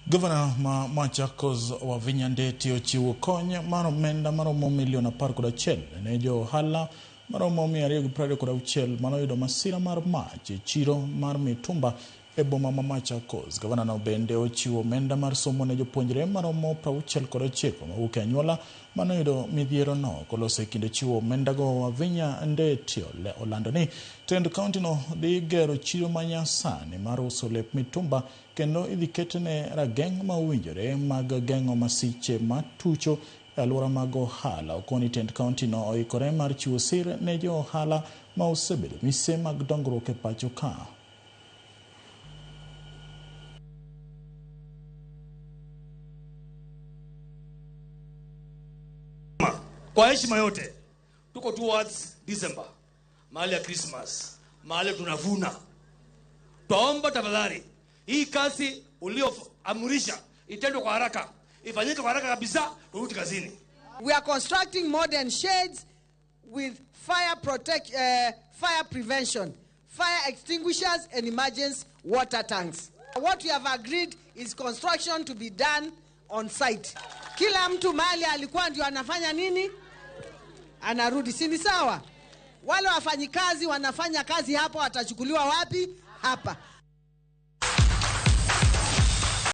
Gavana ma Machakos Wavinya Ndeti ochiwo kony mar omenda maromo milion 11 ne jo ohala maromo 226 manoyudo masira mar mach e chiro mar mitumba e boma ma Machakos. Gavana no bende ochiwo omenda mar somo ne jopuonjre maromo 69 mawuok e anyuola manoyudo midhiero no. Koloso e kinde chiwo omenda go, Wavinya Ndeti olando ni tend kaunti no dhi gero chiro manyasani mar uso lep mitumba kendo idhi ketne rageng' ma owinjore mag geng'o masiche matucho e alwora mag ohala. Okoni tend kaunti no oikore mar chiwo sir ne jo ohala ma osebedo mise mag dongruok e pacho ka. Kwa heshima yote, tuko towards December, mahali ya Christmas, mahali tunavuna. Twaomba tafadhali, hii kazi ulioamrisha itendwe kwa haraka, ifanyike kwa haraka kabisa, turudi kazini. We are constructing modern sheds with fire prevention, fire extinguishers and emergency water tanks. What we have agreed is construction to be done on site. Kila mtu mahali alikuwa ndio anafanya nini? Anarudi, si ni sawa? Wale wafanyikazi wanafanya kazi hapo watachukuliwa wapi? Hapa.